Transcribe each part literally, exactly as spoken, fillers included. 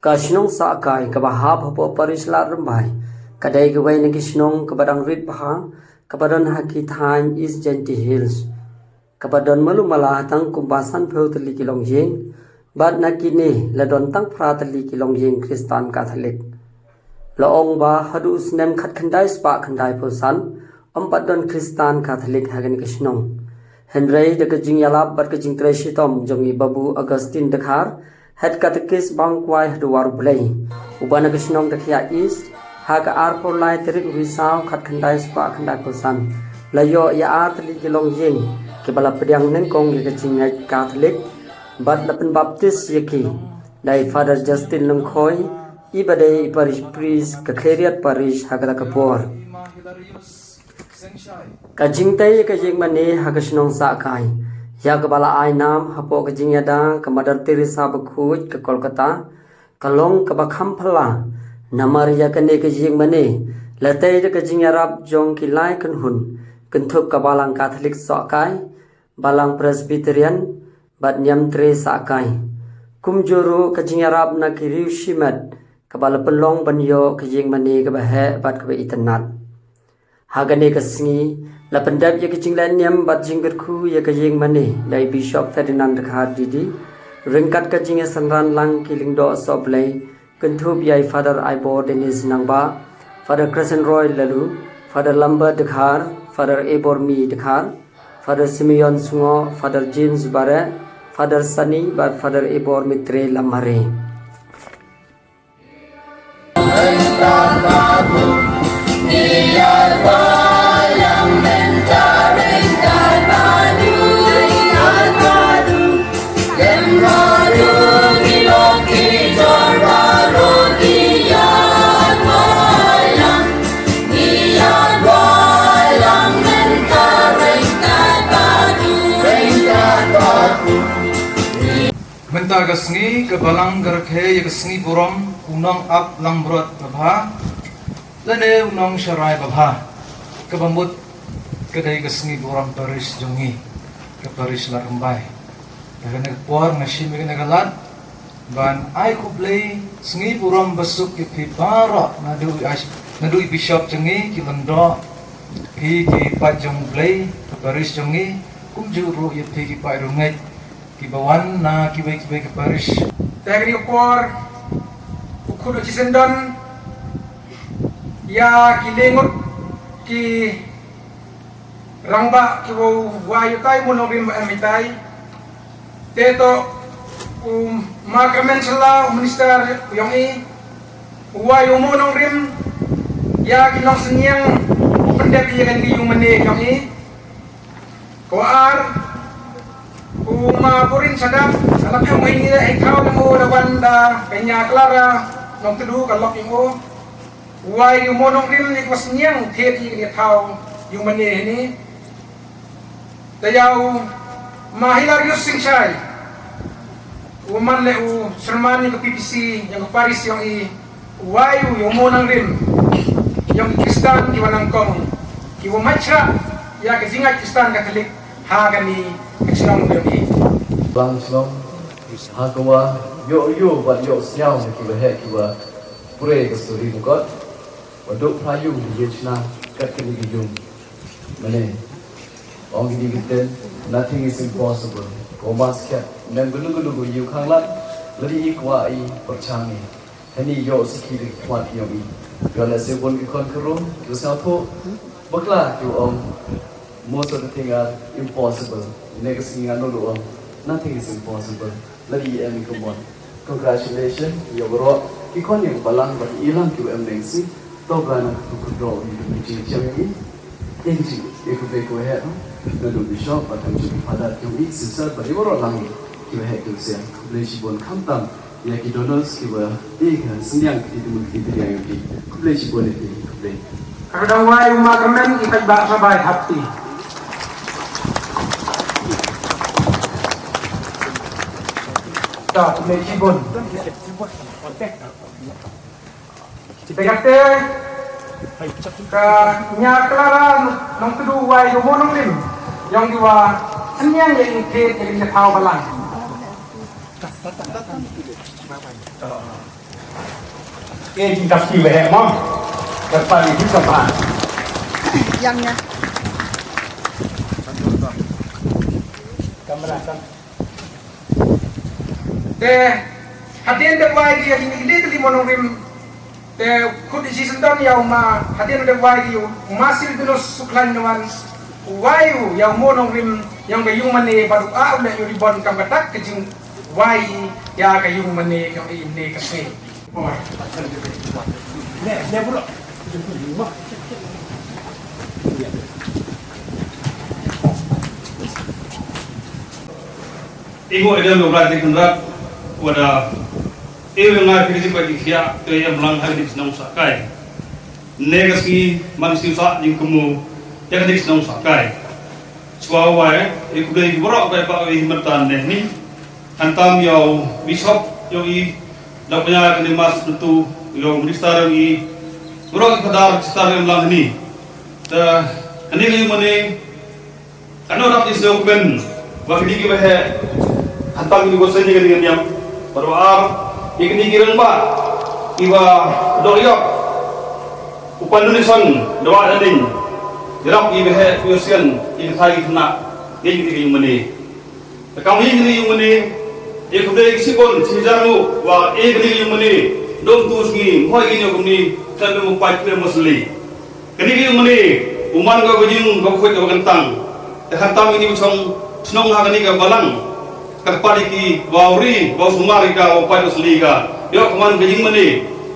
Ka shnong Sahkai kaba hap hapoh Parish Lad Rymbai ka dei kawei na ki shnong kaba dang rit bha kaba don ha ki thaiñ East Jaintia Hills, kaba don malu mala tang kumba sanphew tylli ki longïing, bad na kine la don tang phra tylli ki longïing Khristan Katholik. La ong ba haduh u snem khatkhyndai spah khyndai phew san ym pat don Khristan Katholik ha kane ka shnong. Hynrei da ka jingïalap bad ka jingtrei shitom jong i Babu Augustine Dkhar, Head Catechist Bangkwai Haduar Blei, uba na ka shnong Dkhiah East, ha ka arphew lai tarik u Risaw khatkhyndai spah khyndai phew san, la ïoh ïa ar tylli ki longïing kiba la pdiang nyngkong ïa ka jingngeit Katholik bad la pynbaptis ïa ki da i Father Justin Lyngkhoi, iba dei i Parish Priest ka Khliehriat Parish ha kata ka por. Ka jingtei ïa ka ïingmane ha ka shnong Sahkai, ïa kaba la ai nam hapoh ka jingïada ka Mother Teresa bakhuid ka Kolkata, ka long kaba kham phylla. Namar ïa kane ka ïingmane la tei da ka jingïarap jong ki lai kynhun, kynthup ka Balang Katholik Sahkai, Balang Presbyterian, bad Niamtre Sahkai. Kumjuh ruh ka jingïarap na ki riew shimet kaba la pynlong ban ïoh ka ïingmane kaba heh bad kaba itynnad. Ha kane ka sngi la pyndep ïa ka jingleh niam bad jingkyrkhu ïa ka ïingmane da i Bishop Ferdinand Dkhar D D, ryngkat ka jingïasynran lang ki lyngdoh sohblei, kynthup ïa i Father Aibor Dennis Nangbah, Father Crescent Roy Laloo, Father Lambert Dkhar, Father Ebormi Dkhar, Father Simeon Sungoh, Father James Bareh, Father Sunny bad Father Ebor Mitre Lamare. Mynta ka sngi ka Balang ka rakhe ïa ka sngi burom u nongap langbrot babha lane u nongsharai babha, kaba mut ka dei ka sngi burom parish jong ngi, ka Parish Lad Rymbai. Da kane ka por nga shim ïa kane ka lad ban ai khublei sngi burom basuk ïa phi baroh, naduh i Arch-, naduh i Bishop jong ngi, ki lyngdoh, phi ki paid jong U Blei ka parish jong ngi, kumjuh ruh ïa phi ki paid riewngeit kiba wan na kiwei kiwei ki parish. Te kane ka por u khun u chisyndon ïa ki lyngngoh ki rangbah kiba u wai u tai, u monongrim ba em itai. Te to u Ma Kyrmen Shylla, u minister jong i, u wai u monongrim ïa ki nongsynñiang, u pyndep ïa kane ka ïingmane jong i. Ko ar, u Ma Borin Sadap, ka la pynmih ïa i thaw jong u da wan da ka Nia Clara Nongtdu ka lok jong u. U wai u monongrim ïa ka synñiang thied ïa ka thaw ïingmane hini. Te ïa u Ma Hilarius Singshai, u man leh u sherman ïa ka P P C ïa ka parish jong i, u wai u ïa u monongrim ïa ki Khristan kiba nyngkong kiba mait shah ïa ka jingngeit Khristan Katholik ha kane ka shnong jong i. Bang shnong ha ka wa ïoh ïoh bad ïoh sñiaw na kiba heh kiba pure ka story mukot. Wa duk phra ïung ïa shna kat kini ki ïung. Mane ong kini ki ten, nothing is impossible. Ko mas kat nem gulu gulu gu ïu khang lat, ladi i kwah i pyrchang i. Hani ïoh sakhi da ki khmat ïong i. Ïoh lehse bun ki khon ki rum ki sngewthuh bakla ki ong most of the thing are impossible. Ne ka sngi nga nud ong nothing is impossible. Lada i em i kumon. Congratulations ïa baroh ki khon ïong balang bad i lang ki em neng si. To ba na ka tu kudro ïa ka jingtiam i. Ïa ka jing ïa ka bei ka waheh no. Naduh bishop bad ka jing father ïong i, sister bad i baroh lang ki waheh ki usian. Khublei shibun khamtam ïa ki donors kiba ïa ka synñiang ka ti, ka ti ïa ki. Khublei shibun ïa ki. Khublei. Ka dang wai u Ma Kyrmen i paidbah Sabai hapti. Ta khublei shibun. Te kate ka Nia Clara Nongtdu wai u monongrim ïong ki wa synñiang ïa i thied ïa i thaw balang. Eh, jingkyrpad ba heh mo. Kyrpad ïa ki kyrpad. Yang nya. Kamera, kam- Te hadien da wai ki ïa kine ki lei tylli mo nongrim. Te kut ïa shi syndon ïa u ma hadien da wai ki ïa u ma Silvinus Sukhlaiñ Nongwan. Wai u ïa u mo nongrim ïa ka ïingmane bad u ah u leh ïa u ribon kam ka dak ka jingwai ïa ka ïingmane kam ine ka sngi. Ïa u Adam u Blai Kynrad, u da ïa u nga phi ka jingpait jingkhiah, te ïa mlang ha ka dip shnong Sahkai. Ne ka sngi man shu sah jingkynmaw ïa ka dip shnong Sahkai. Shuwa wai, ïa khublei ïa ki baroh ba ïa ba ïa hi mynta ne ni. Khamtam ïa u Bishop, ïa u i, da pynïar kane mass ntu, ïa u minister, ïa u i, baroh ki phadar, sister ïa mlang ni. Te kane ka ïingmane, Kano rap i sngewkmen ba kine kiba heh khamtam kine kiba sngewthuh ïa kane ka niam. Bad ba ar ïa kine ki rangbah kiba doh ïap u pan donation da wah da ding. Ki rap kiba heh kiba sngewthuh ïa kata ki khynnah ïa kine ki ïingmane. Te kam ïa kine ki ïingmane ïa khublei ki shibun shi hajar nguh ba ïa kine ki ïingmane dum tu sngi hoi kine kumne khlem pynpait khlem pynsleh. Kane ka ïingmane u man ka jing ka khuid ka kyntang. Te khamtam ïa kine ba shong shnong ha kane ka balang. Ka kyrpad ïa ki ba u ri ba u sumar ïa ka ba u pait ba u sli ïa ka. Ïoh ka man ka ïingmane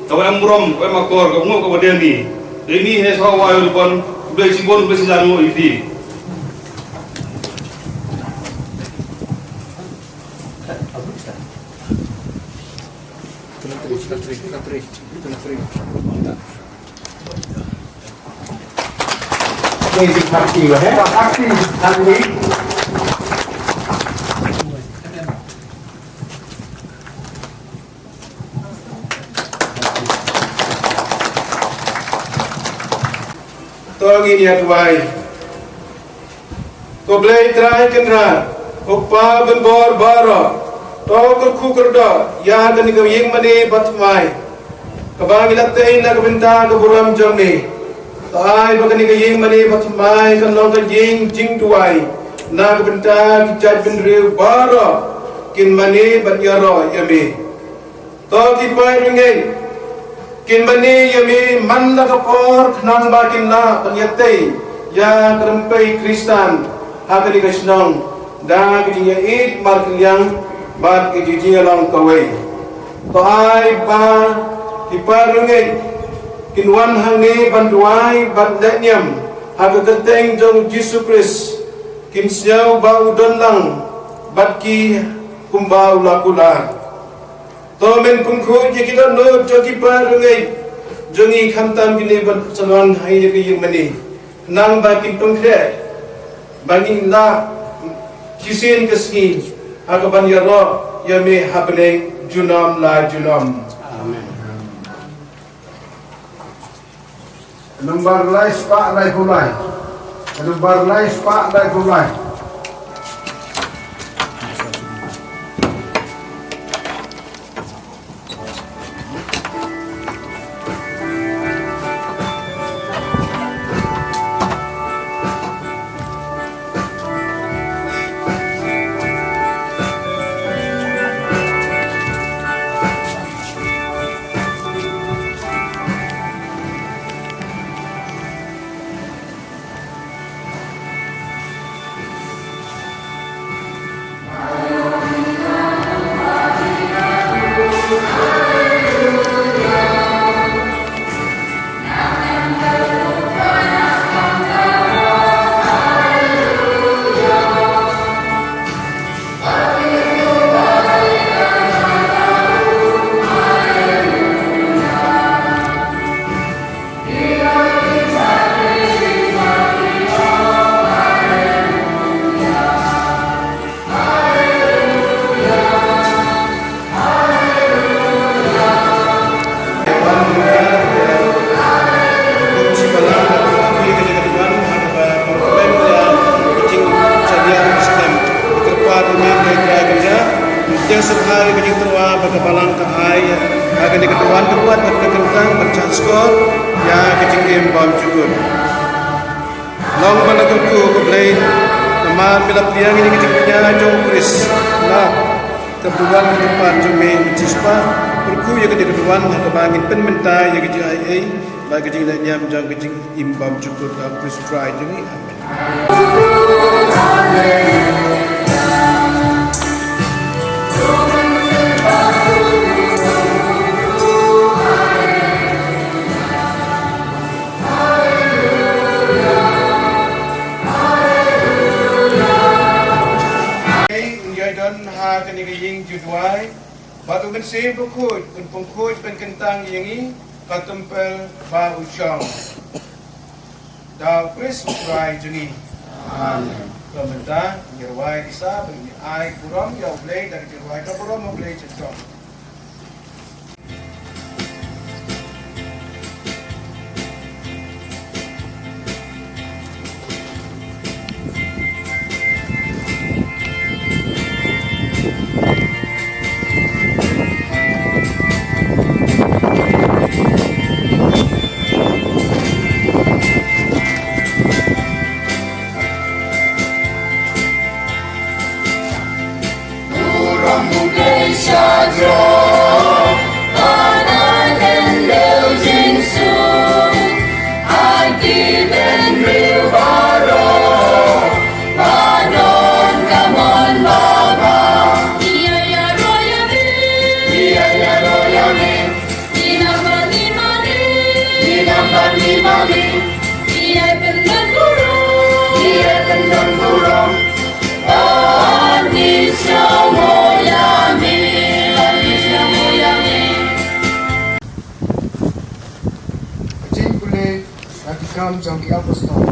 kaba em burom kaba em akor kaba nguh kaba dieng ïa. Te ïa kine hi sha wai u ribon. Khublei shibun khublei shi hajar nguh ïa phi. To ngin ïa duwai. Ko Blei Trai Kynrad, ko Kpa ban bor baroh, to kyrkhu kyrdoh ïa kane ka ïingmane bathymmai kaba ngi la tei na ka bynta ka burom jong me. To ai ba kane ka ïingmane bathymmai kan long ka ïing jingduwai na ka bynta ki jaitbynriew baroh kin mane ban ïaroh ïa me. To ki paid rangeit kin mane ïa me man la ka por khnang ba kin lah ban ïatei ïa ka rympei Khristan ha kane ka shnong da ka jingïaieit markylliang bad ka jingïalong kawei. To ai ba ki paid rangeit kin wan hangne ban duwai bad leh niam ha ka kyrteng jong Jisu Khrist, kin sngew ba u don lang bad ki kumba u la kular. To men pynkhuid ïa ki dohnud jong ki paid rangeit jong ngi khamtam kine ba sa wan ha ïa ka ïingmane. Khnang ba kin pynkhreh ba ngin lah shisien ka sngi ha kaban ïaroh ïa me ha bneng junom la junom. Amen. Nombar lai spah laiphew lai. Nombar lai spah laiphew lai. Kane ka duwan ka pat, ka kyntang, ka shah shkor ïa ka jingim bymjukut. Long ba la kyrkhu ko Blei, namar me la pdiang ïa ka jingkñia jong u Khrist. La ka duwan ka pat jong me, me shispah, kyrkhu ïa kane ka duwan ha kaba ngin pynmynta ïa ka jingaiei bad ka jinglehniam jong ka jingim bymjukut. Ha u Khrist u Trai jong ngi. Amen. Ngi ïoh don ha kane ka ïing jingduwai, bad u Mynsiem Bakhuid un pynkhuid pynkyntang ïa ngi ka templ ba u shong. Da u Khrist u Trai jong ngi. Amen. Ka mynta ngi rwai, ngi sa, ba ngi ai burom ïa u Blei da ka jingrwai, ka burom u Blei jong ngi. Ka jingpule na ki Kam jong ki Apostol.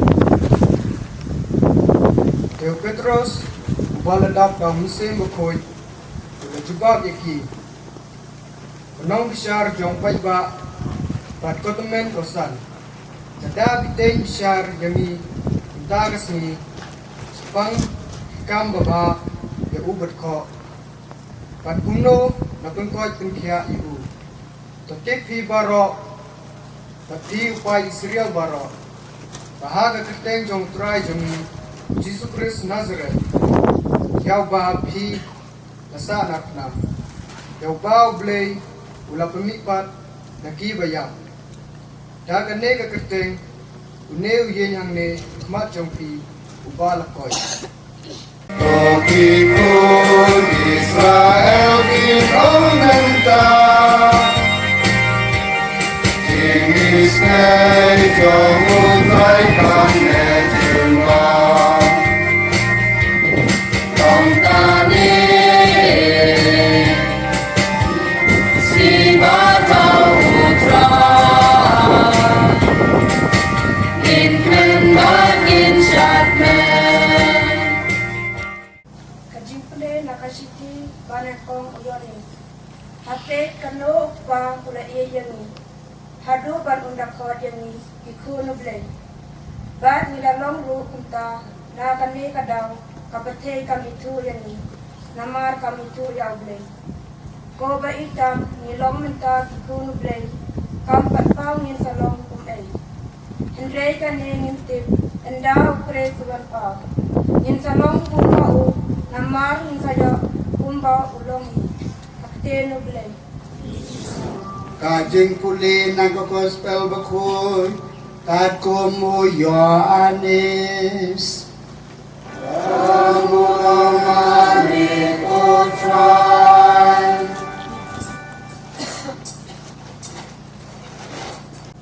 Te u Petros, uba la dap da u Mynsiem Bakhuid, u la jubab ïa ki: Ko nongbishar jong u paidbah bad ko tymmen ko san, lada ka kyrteng bishar ïa ngi mynta ka sngi, shaphang ki kam babha ïa u badkhoh, bad kumno la pynkoit pynkhiah ïa u. To tip phi baroh, bad phi u paid Israel baroh, ba ha ka kyrteng jong u Trai jong ngi, u Jisu Khrist Nasaret, ïa uba phi la sahnarphna, ïa uba u Blei u la pynmihpat na ki baïap. Da kane ka kyrteng, une u ïeng hangne ha khmat jong phi, uba la koit. To ki khun Israel, ki khun mynta, jingïaseng jong u Trai kan neh jingbam. Long kane, shi ba tau u Trai, ngin kmen bad ngin shad kmen. Ka jingpule na ka shithi ba nyngkong u Ïoannis. Ha peit kano u Kpa u la ïeit ïa ngi, haduh ban ym da khot ïa ngi ki khun u Blei. Bad ngi la long ruh kumta, na kane ka daw ka pyrthei kam ithuh ïa ngi, namar kam ithuh ïa u Blei. Ko ba itam ngi long mynta ki khun u Blei, kam pat paw ngin sa long kum ei. Hynrei kane ngin tip, ynda u Khrist u wan paw, ngin sa long kumba u, namar ngin sa ïoh kumba u long hi. Ka ktien u Blei. Ka jingpule na ka Gospel Bakhuid katkum u Ïoannis.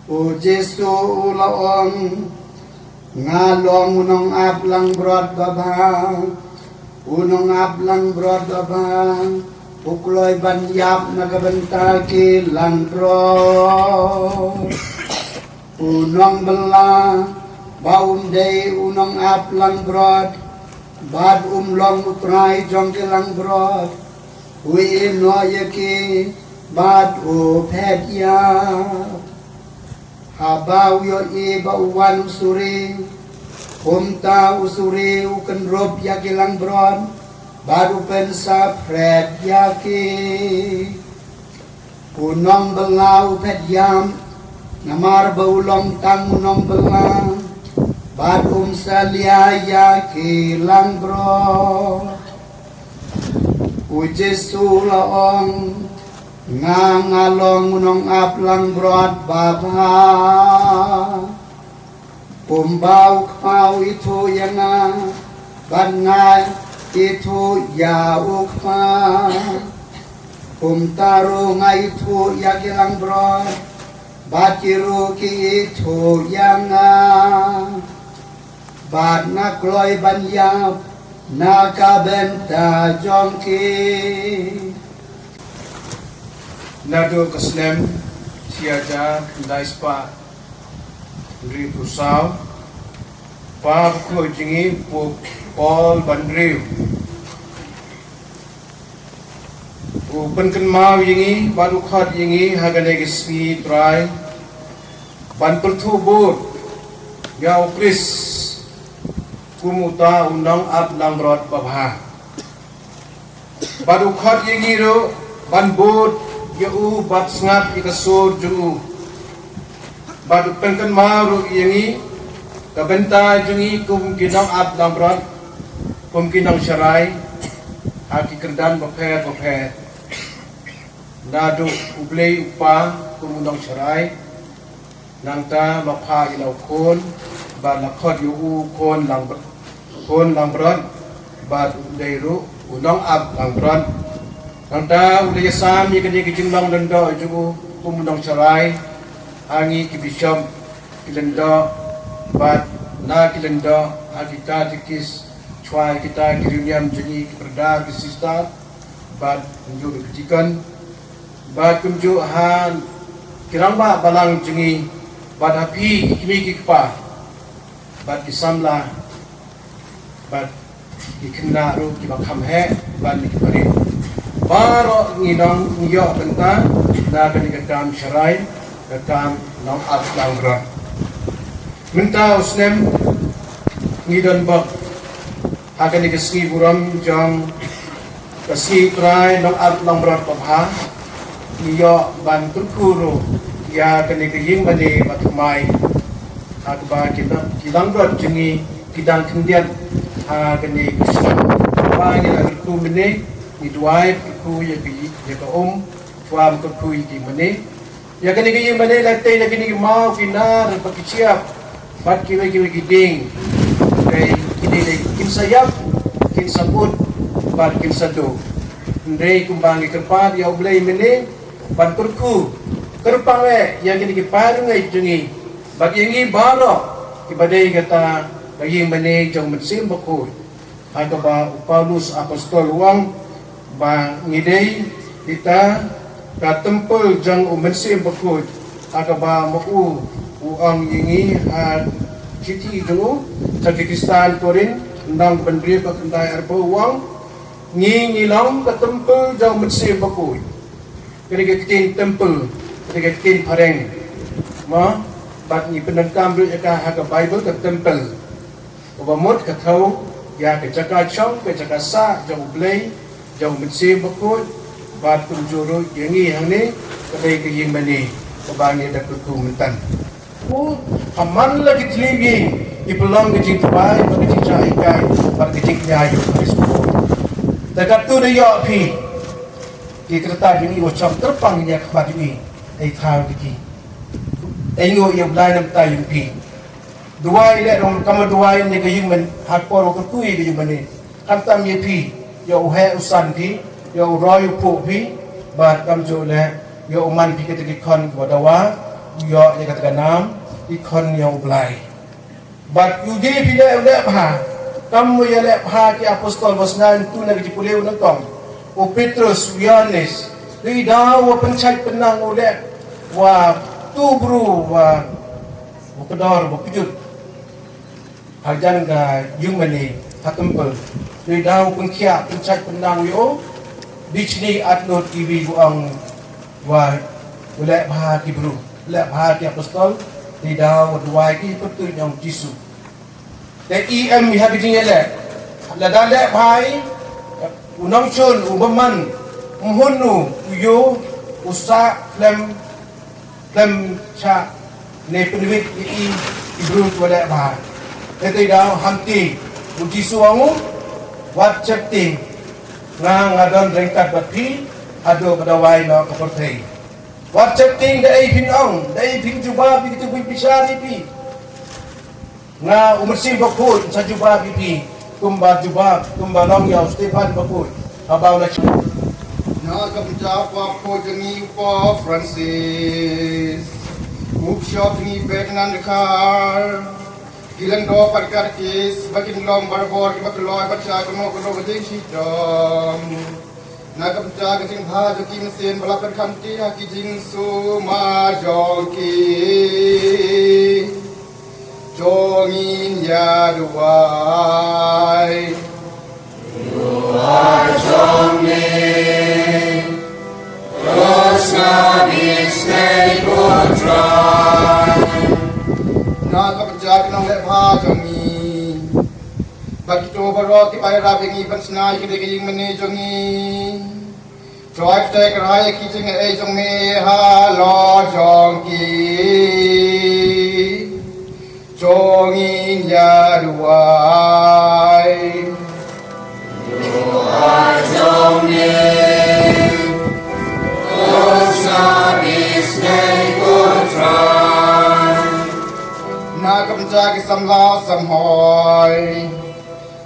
U Jisu u la ong, nga long u nongap langbrot babha. U nongap langbrot babha u kloi ban ïap na ka bynta ki langbrot. U nongbylla ba um dei u nongap langbrot bad um long u trai jong ki langbrot, u ïehnoh ïa ki bad u phet ïa. Haba u ïohi ba u wan u suri, kumta u suri u kynrup ïa ki langbrot bad u pynsaphred ïa ki. U nongbylla u phet ïap, namar ba u long tang u nongbylla, bad um salia ïa ki langbrot. U Jisu u la ong, nga nga long u nongap langbrot babha. Kumba u Kpa u ithuh ïa nga, bad nga ithuh ïa u Kpa, kumta ruh nga ithuh ïa ki langbrot, bad ki ruh ki ithuh ïa nga. Bad nga kloi ban ïap na ka bynta jong ki. Naduh ka snem shi hajar khyndai spah hynriewphew saw, Kpa bakhuid jong ngi u Pope Paul ba hynriew u pynkynmaw ïa ngi bad u khot ïa ngi ha kane ka sngi Trai ban pyrthuh bud ïa u Khrist kum uta u nongap langbrot babha. Bad u khot ïa ngi ruh ban bud ïa u bad sngap ïa ka sur jong u. Bad u pynkynmaw ruh ïa ngi ka bynta jong ngi kum ki nongap langbrot, kum ki nongsharai ha ki kyrdan bapher bapher. Naduh U Blei U Kpa kum u nongsharai, nangta la phah ïa la u Khun, bad la khot ïa u Khun lang, Khun langbrot, bad u dei ruh u nongap langbrot. Nangta u la ïasam ïa kane ka jinglong lyngdoh jong u kum u nongsharai ha ngi ki bishop ki lyngdoh, bad na ki lyngdoh ha ki katekis, shuwa ïa kita ki riewniam jong ngi ki brother ki sister, bad kumjuh ruh ki deacon, bad kumjuh ha ki rangbah balang jong ngi, bad ha phi ki kmie ki kpa, bad ki samla, bad ki khynnah ruh kiba kham heh, bad ki barit. Baroh ngi nang ngi ïoh bynta na kane ka kam sharai, ka kam nongap langbrot. Mynta u snem ngi don bok ha kane ka sngi burom jong ka sngi Trai nongap langbrot babha, ngi ïoh ban kyrkhu ruh ïa kane ka ïing mane bathymmai ha kaba ki nong, ki langbrot jong ngi ki dang khyndiat ha kane ka shnong. Ba ngi la kyrkhu mynne, ngi duwai kyrkhu ïa ka, ïa ka um, shuwa ban kyrkhu ïa ka ïing mane. Ïa kane ka ïing mane la tei na kine ki maw ki nar bad ki shyiap bad kiwei kiwei ki dieng. Hynrei kine dei kin sa ïap, kin sa bud bad kin sa duh. Hynrei kumba ngi kyrpad ïa U Blei mynne ban kyrkhu kyrpang eh ïa kine ki paid rangbah jong ngi bad ïa ngi baroh kiba dei kata ka ïing mane jong U Mynsiem Bakhuid. Ha kaba u Paulus Apostol u ong ba ngi dei kita ka templ jong U Mynsiem Bakhuid, ha kaba ma u u ong ïa ngi ha shithi jong u sha ki Khristan Korinth, lynnong ba hynriew, ka khyndai arphew, u ong, ngi ngi long ka templ jong U Mynsiem Bakhuid. Kane ka ktien templ, kane ka ktien phareng, mo, bad ngi pyndonkam ruh ïa ka ha ka Baibl ka templ. Uba mut ka thew ïa ka jaka shong, ka jaka sah jong U Blei, jong U Mynsiem Bakhuid, bad kumjuh ruh ïa ngi hangne ka dei ka ïing mane kaba ngi da kyrkhu mynta. Ko, ha man la ki thliew ïing, ki pynlong ka jingduwai bad ka jingjahai kai bad ka jingkñia ïa U Khrist Bakhuid. Te katto da ïoh phi ki kyrteng jong ngi, wa shong kyrpang ïa ka khmat jong ngi, ei thaw ki ki. Ei nguh ïa U Blei namar ka ïing phi. Duwai leh dang kumba duwai ne ka ïing mane, ha ka por wa kyrkhu ïa ka ïing mane. Khamtam ïa phi, ïa u heh u san phi, ïa u roi u phuh phi, bad kumjuh leh ïa u man phi kata ki khon kiba dawa, ïa, ïa kata ka nam, ki khon ïa U Blei. Bad ïa u dei phi leh, u leh bha, kam u ïaleh bha ki apostol, ba sngewthuh na ka jingpule u nyngkong, u Petrus, u Ïoannis, dei daw wa pynshait pynnang u leh, wa tu bru, wa, wa kdor, wa kjut. Hajan ka ïing mane ha templ. Ngi daw pynkhiah pynshait pynnang ïa u. Di shini atnot ki wi u ong wa u leh bha ki bru, u leh bha ki apostol. Ngi daw wa duwai ki pyrtuit ïa u Jisu. Te i em ha ki jingïaleh. Lada leh bha i u nongshun u bymman, mhun u, u ïoh, U sah khlem, khlem shah ne pynwit ïa i, i briew kiba leh bha. Te te daw hangta u Jisu u ong, wat sheptieng, nga nga don ryngkat bad phi haduh ba da wai noh ka pyrthei. Wat sheptieng da ei phin ong, da ei phin jubab ïa kitu kiba bishar ïa phi. Nga u Mynsiem Bakhuid sa jubab ïa phi, kumba jubab, kumba long ïa u Stephan Bakhuid haba u la shah. Na ka bynta u Bakhuid jong ngi u Pope Francis, u Bishop jong ngi Ferdinand Dkhar, ki lyngdoh bad katekis ba kin long barabor kiba kloi bad sha kano kano ka jingshitom. Na ka bynta ka jingbha jong ki mynsiem ba la pyrkhat ha ki jingsumar jong ki, to ngin ïa duwai. Duwai jong me, to sngew bishni ko Trai. Na ka bynta ki nongleh bha jong ngi bad kito baroh kiba ïarap ïa ngi ban shna ïa kane ka ïing mane jong ngi. Trai, khuslai kyrhai ïa ki jingaiei jong me halor jong ki, to ngin ïa duwai. Duwai jong me, to sngew bishni ko Trai. Na ka bynta ki samla samhoi,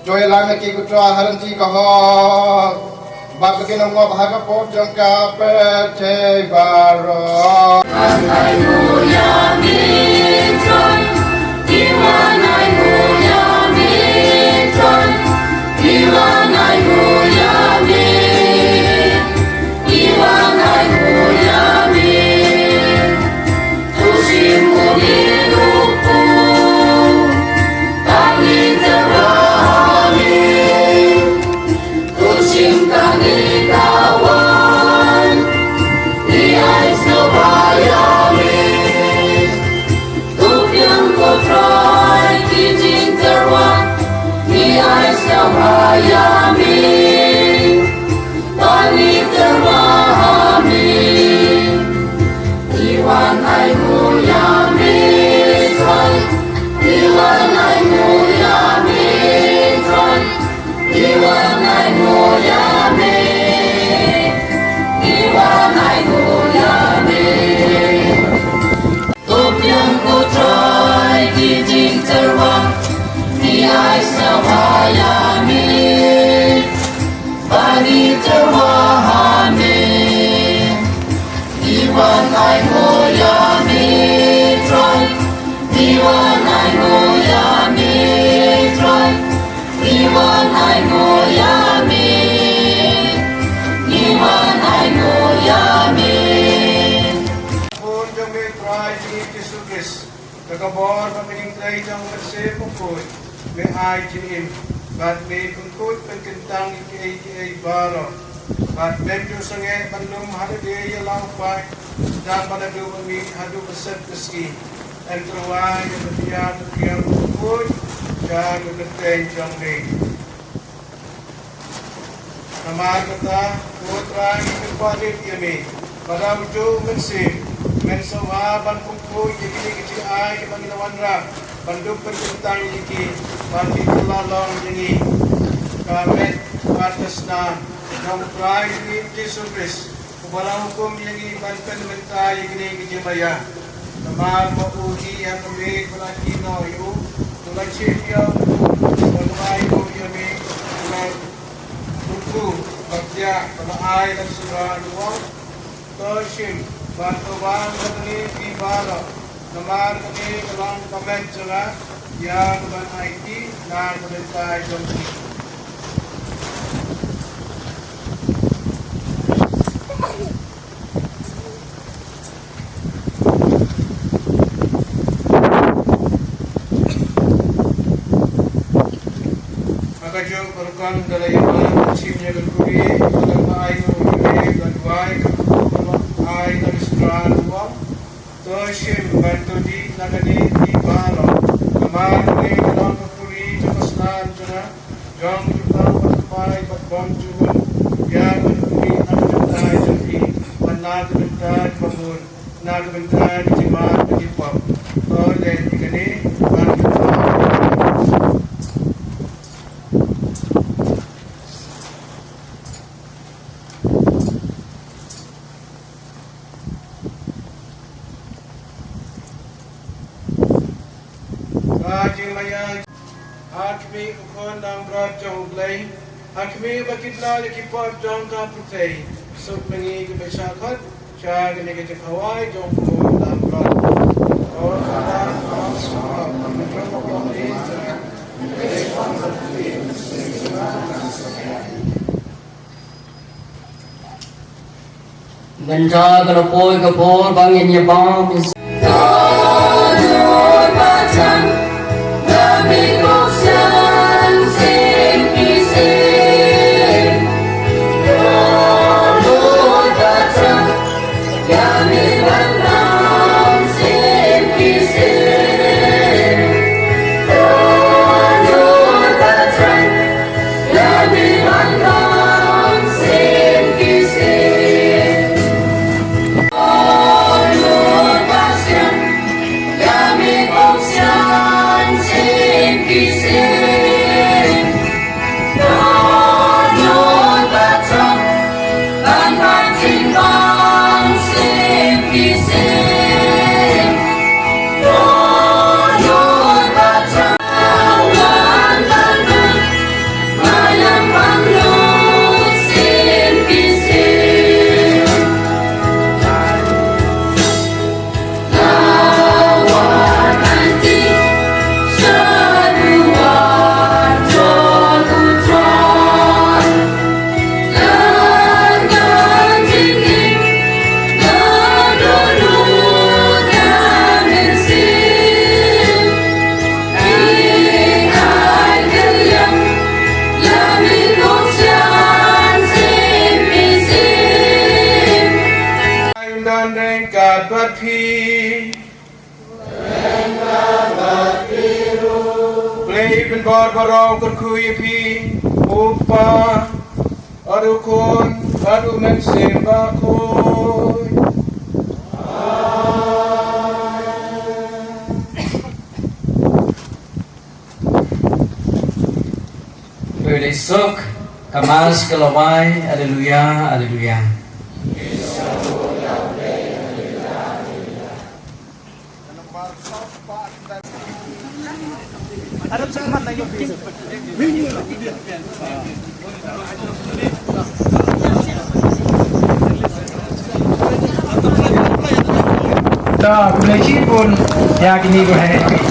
to ïalam ïa ki ko Trai ha lynti ka hok, bad ba kin ym ngop ha ka pop jong ka pyrthei baroh. Ai nguh ïa me Trai, ngi wan ai nguh ïa me Trai, ngi wan ai nguh ïa me, ngi wan ai nguh ïa me. To shim u lyngngoh u pynlong, to ngin tyrwa ha me. To shim kane ka waiñ, ngi ai sngewbha ïa me. To pdiang ko Trai ki jingtyrwa, ngi ai sngewbha ïa me. Ba ngin tyrwa ha me. Ngi wan ai nguh ïa me Trai. Ngi wan ai nguh ïa me Trai. Ngi wan ai nguh ïa me. Ngi wan ai nguh ïa me. To pdiang ko Trai ki jingtyrwa, ngi ai sngewbha ïa me. Ba ngin tyrwa ha me. Ngi wan ai nguh ïa me Trai. Ngi wan ai nguh ïa me Trai. Ngi wan ai nguh ïa me. Ngi wan ai nguh ïa me. Bun jong me Trai jong ngi Jisu Khrist, da ka bor ba me ngi trei jong u Mynsiem Bakhuid, me ai jingim bad me pynkhuid pynkyntang ïa kiei kiei baroh. Bad mem ju sangeh ban lum ha lade ïa la u paid, tang ba naduh ba mih haduh ba set ka sngi. Em tyrwa ïa ka bia ka bia bakhuid, ïa ka kyrteng jong me. Namar kata, ko Trai, ngi kyrpad ïa me, ba da ujuh u Mynsiem, men sngewbha ban pynkhuid ïa kine ki jingai kiba ngi la wanrah, ban dup pynkyntang ïa ki, ba kin kylla long ïa ngi ka met bad ka snam jong u Trai jong ngi Jisu Khrist. Uba la hukum ïa ngi ban pynmynta ïa kine ki jingmaïa. Namar ba u hi ha ka miet ba la kynnoh ïa u, u la shim ïa u, u la ai ïa u ïa me, u la kyrkhu bad ïa, u la ai la sura u ong, to shim bad to wan na kane phi baroh. Namar kane ka long ka met jong nga, ïa kaban aiti na ka bynta jong phi. Ha kajuh ka rukom da la ïa wan shim ïa ka kuri, ka la ai nguh ïa me, ka duwai ka kuri, ka la ai na ka sura u ong. To shim bad to dih na kane phi baroh. Namar kane ka long ka kuri jong ka snam jong nga, jong u kpa bad u kpa bad bym ju ïa ka kuri na ka bynta jong phi bad na ka bynta Ka bynta ki jingmut bad ki pop. To leh ïa kane ban pynpaw. Ka jingmaïa ha khmih u Khun Langbrot jong U Blei, ha khmih ba ki tnat ïa ki pop jong ka pyrthei. Suk ma ngi kiba shah khot sha kane ka jingkhawai jong u Khun Langbrot. Mynta ka la poi ka por ba ngin ïa bam. Blei pynbor baroh kyrkhu ïa phi, u Kpa, bad u Khun, bad u Mynsiem Bakhuid. Khublei suk, ka Mass ka la wai, Alleluia, Alleluia. To, khublei shibun ïa kine ki hynmen.